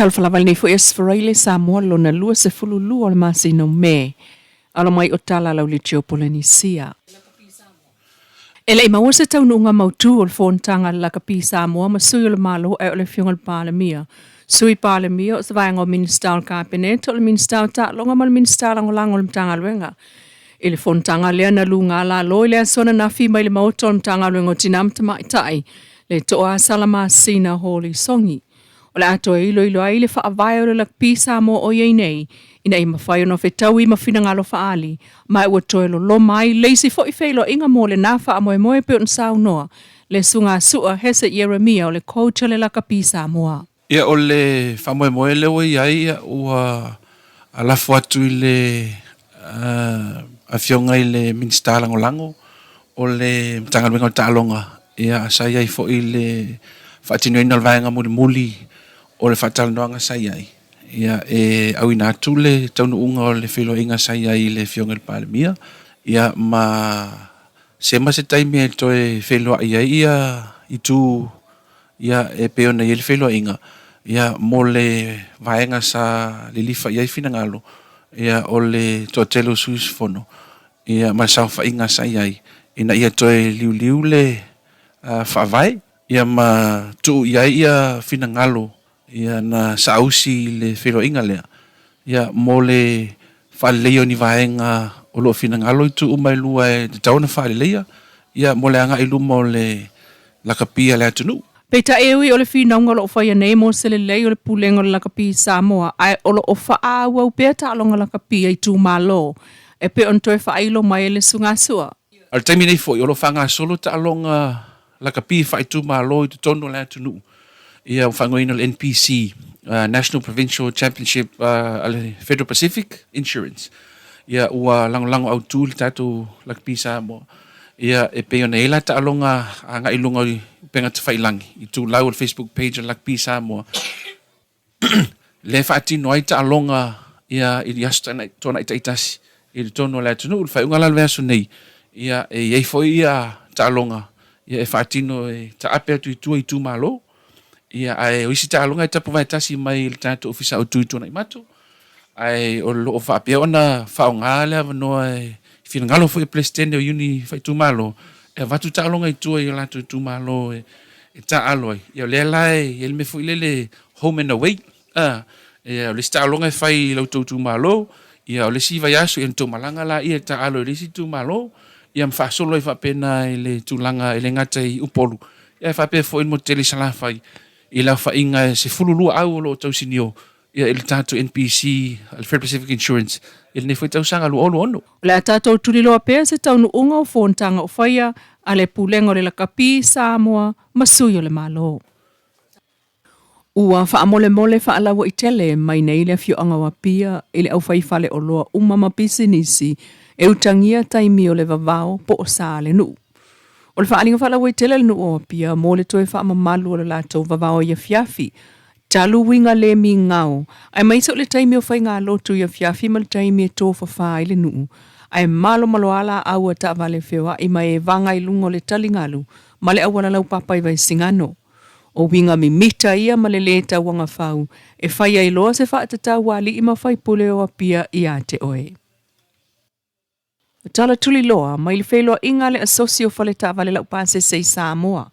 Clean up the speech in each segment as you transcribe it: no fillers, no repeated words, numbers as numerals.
Talofa lava i lenei foi Aso Faraile Samoa lona 22 o le masina o Me. Alo mai o tala lau litio Polenisia. E le i maua se taunuuga mautu o le fonotaga a le Lakapi Samoa ma sui o le Malo ae o le Afioga i le Palemia, Sui Palemia, o se vaega o Minisita o le Kapeneta, o le Minisita o Taaloga ma le Minisita Lagolago o le Matagaluega. I le fonotaga lea na luga lalo i le aso ananafi mai le Maota o le Matagaluega o Tina ma Tamaitai, le Toa Salamasina Holi Songi. O le a toe iloilo ai le faavae o le Lakapi Samoa o i ai nei, ina ia mafai ona fetaui ma finagalo faaali, ma ua toe loloma ai le isi foi feiloaiga mo lena faamoemoe e pei ona saunoa le Susuga Su'a Hese Ieremia o le coach o le Lakapi Samoa. Ia, o le faamoemoe lea ua i ai, ua lafo atu i le Afioga i le Minisita Lagolago o le Matagaluega o Taaloga, ia, sa i ai foi le faatinoina o le vaega mulimuli o le faatalanoaga sa i ai, ia, e auina atu le taunuuga o le feiloaiga sa i ai i le Afioga i le Palemia, ia, ma sema se taimi e toe feiloai ai ia itu, ia, e pei ona i ai le feiloaiga, ia, mo le vaega sa lilifa i ai finagalo, ia, o le toatele o sui usufono, ia, ma le saofaiga sa i ai, ina ia toe liuliu le faavae, ia, ma tuu i ai ia finagalo, ia, na saausi i le feiloaiga lea, ia, mo le faaleleia o ni vaega o lo o finagalo itu uma e lua e tatau ona faaleleia, ia, mo le agai i luma o le lakapi a le atunuu. Peitai e ui o le finauga o lo o faia nei mo se lelei o le Pulega o le Lakapi i Samoa, ae o lo o faaauau pea taaloga lakapi a itumalo e pei ona toe faailo mai e le Susuga Sua. A o le taimi nei foi, o lo o faagasolo taaloga lakapi faaitumalo i totonu o le atunuu, ia ua faaigoaina o le NPC, National Provincial Championship a le Federal Pacific Insurance. Ia ua lagolago autu le tatou lakapi Samoa. Ia e pei ona i ai la taaloga agai i luga o upega tafailangi i tulau o le Facebook page o le Lakapi Samoa, lea e faatino ai taaloga ia i aso tuanai taitasi i totonu o le atunuu. I le faaiuga la o le vaiaso nei, ia e i ai foi ia taaloga ia e faatino e taape atu i tua i itumalo. Ia ae o isi taaloga e tapuvae tasi mai i le tatou Ofisa Autu i Tuanaimato, ae o lo o faapea ona faaaoga le avanoa e finagalo foi e Peresetene o Iuni Faaitumalo e avatu taaloga i tua i o latou itumalo e taaalo ai. Ia o lea la e i ai le mea foi lele home and away, a, ia o le isi taaloga e fai i lo outou itumalo, ia o le isi vaiaso ia ona outou malaga laia e taaalo i le isi itumalo, ia ma faasolo ai faapena i le tulaga e le gata i Upolu, ia e faapea foi i le motu tele i Salafai i le aofaiga e 12 au o lo o tausinio ia i le tatou NPC a le Federal Pacific Insurance i lenei foi tausaga 2026. O le a tatou tuliloa pea se taunuuga o fonotaga o faia a le Pulega o le Lakapi Samoa ma Sui o le Malo. Ua faamolemole faalauaitele mai nei le afioaga o Apia i le aufaifaleoloa uma ma pisinisi e utagia taimi o le vavao po o sa le nuu. O le faaaliga faalauaitele a le nuu o Apia mo le toe faamamalu o le latou vavao i afiafi, talu uiga le migao, aemaise o le taimi o faigalotu i afiafi ma le taimi e tofafa ai le nuu, ae malomalo a laau a taavale feoai ma e vaga i luga o le taligalu ma le auala laupapa i Vaisigano. O uiga mimita ia ma le lē tauagafau e fai ai loa se faatatau a alii ma faipule o Apia ia te oe. Tala tuliloa mai le feiloaiga a le Asosi o Fale Taavale Laupasese i Samoa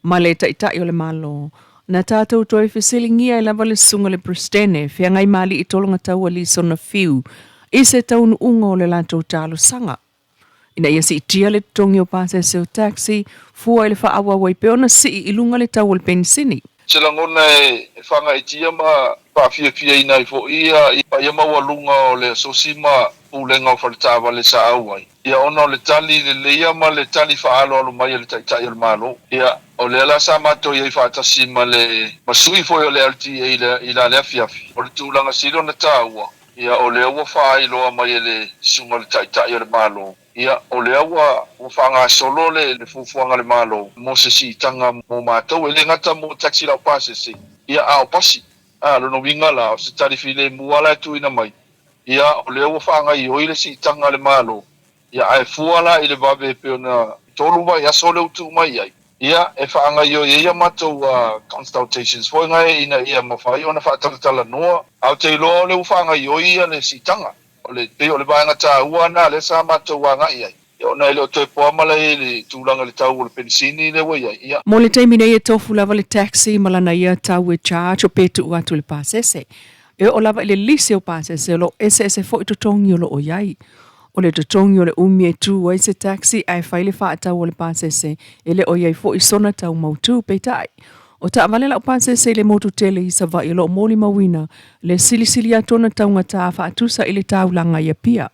ma le Taitai o le Malo, na tatou toe fesiligia ai lava le Susuga i le Peresetene Feagaimali'i Tologatau Alisona Fiu i se taunuuga o le latou talosaga ina ia siitia le totogi o pasese o taxi fua i le faaauau ai pea ona sii i luga le tau o le penisini. Se lagona e faagaeetia ma faafiafiaina ai foi ia paia maualuga o le asosi ma pulega o faletaavale sa auai, ia ona o le tali leleia ma le tali faaaloalo mai a le Taitai o le Malo. Ia, o lea la sa matou i ai faatasi ma le ma sui foi o le LTA i la le afiafi. O le tulaga sili ona taua, ia o lea ua faailoa mai e le Susuga i le Taitai o le Malo, ia o lea ua ua faagasolo le le fuafuaga a le Malo mo se siitaga mo matou, e le gata mo taxi laupasese, ia a o pasi. A, lona uiga la, o se tali filemu lava la e tuuina mai, ia o lea ua faagaoioi le siitaga a le Malo, ia ae fua la i le vave e pei ona tolu vaiaso lea ua tuu mai ai. Ia, e faagaioi ai a matou consultations foi gae ina ia mafai ona faatalatalanoa. Ae ou te iloa o lea ua faagaioi ia le siitaga. O le, pei o le vaega taua lena lea sa matou agai ai, ia ona e le o toe poa malae i le tulaga i le tau o le penisini lea ua i ai, ia. Mo le taimi nei e tofu lava le taxi ma lana ia tau e charge o pe tuu atu i le pasese. E oo lava i le lisi o pasese o lo o eseese foi totogi o lo o i ai. O le totogi o le umi e tu ai se taxi ae fai le faatau o le pasese e le o i ai foi sona tau mautu. Peitai, o taavale lau pasese i le motu tele i Savaii o lo o molimauina le silisili atu ona taugata faatusa i le taulaga i Apia.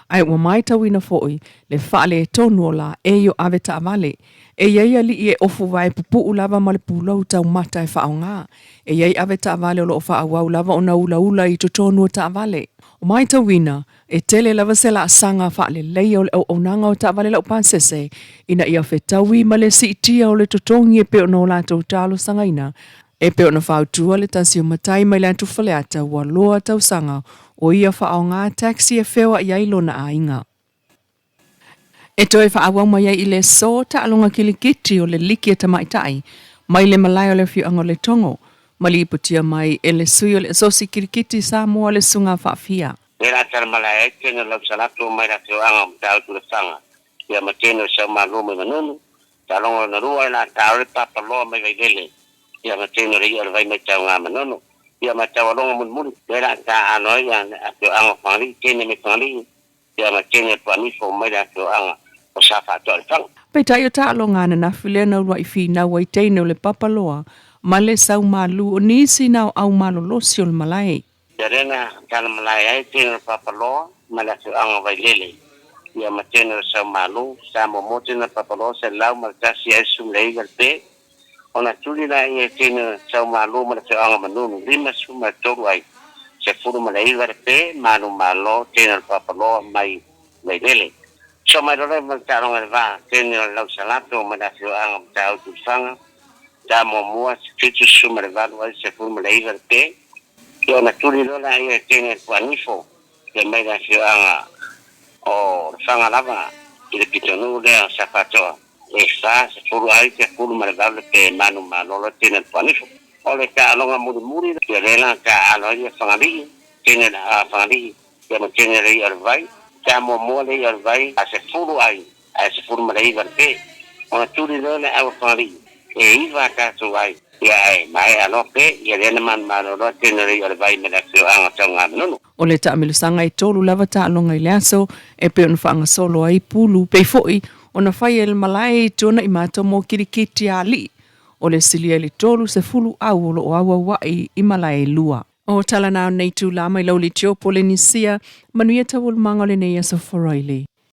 Ae ua matauina foi le faaletonu o laei o avetaavale. E i ai alii e ofu vae pupuu lava ma le pulou taumata e faaaoga. E i ai avetaavale o lo o faaauau lava ona ulaula i totonu o taavale. Ua matauina, e tele lava se laasaga faaleleia o le auaunaga o taavale laupasese ina ia fetaui ma le siitia o le totogi e pei ona o latou talosagaina. E pei ona fautua le tasi o matai mai le atu Faleata ua loa tausaga o ia faaaoga taxi e feoai ai lona aiga. E toe faaauau mai ai i le aso taaloga kilikiti o le liki a tamaitai mai le malae o le afioaga o Letogo ma lipotia mai e le sui o le Asosi Kilikiti Samoa le Susuga Faafia. Lea la tala malae ai tene o Lausalato mai le afioaga o Matautu Lefaga ia ma tene o Saumalu mai Manunu, taaloga lona lua e la talo le Papaloa mai Vailele ia ma tene o le ia o le vai mai Tauga Manono ia ma taualoga mulimuli. Lea la ta alo ai ia afioaga o Fagalii tene mai Fagalii ia ma tene o Tuanifo mai le afioaga o Safaatoa Lefaga. Peitai o taaloga ananafi lea na uluai finau ai teine o le Papaloa ma le Saumalu o nisi na o au malolosi o le malae. Ia lea na tala malae ai tene o le Papaloa ma le afioaga o Vailele ia ma tene o le Saumalu, sa muamua tene o le Papaloa 101.9 le pe, ona tuli laia e tene o le Saumalu ma le afioaga o Manunu 53 ai 19 le pe, malu malo tene o le Papaloa mai Vailele. So mai lola ma le taaloga i le va tene o le Lausalato ma le afioaga o Matautu Lefaga, sa muamua 78 ai 19 le pe, ia ona tuli loa laia e tene o le Puanifo ia mai le afioaga o Lefaga lava i le pitonuu lea o Safatoa e 40 ai 18 le pe manumalo tene o le Puanifo. O le taaloga mulimuli ia lea la taaalo ai ia Fagalii tene a Fagalii ia ma tene le ia o le vai, sa muamua le ia o le vai a 10 ai ae 19 le pe, ona tuli loa le au a Fagalii e 9 a tatou ai ia ae maea loa pe ia lea na manumalo loa tene le ia o le vai ma le afioaga o Taugamanunu. O le taamilosaga e tolu lava taaloga i le aso e pei ona faagasolo ai pulu pei foi ona fai e le malae i tuanai matou mo kilikiti a alii o le silia i le 30 au o lo o auauai i malae e lua. O tala na o nei itula mai Laulitio, Polenisia, manuia taualumaga o lenei aso Faraile.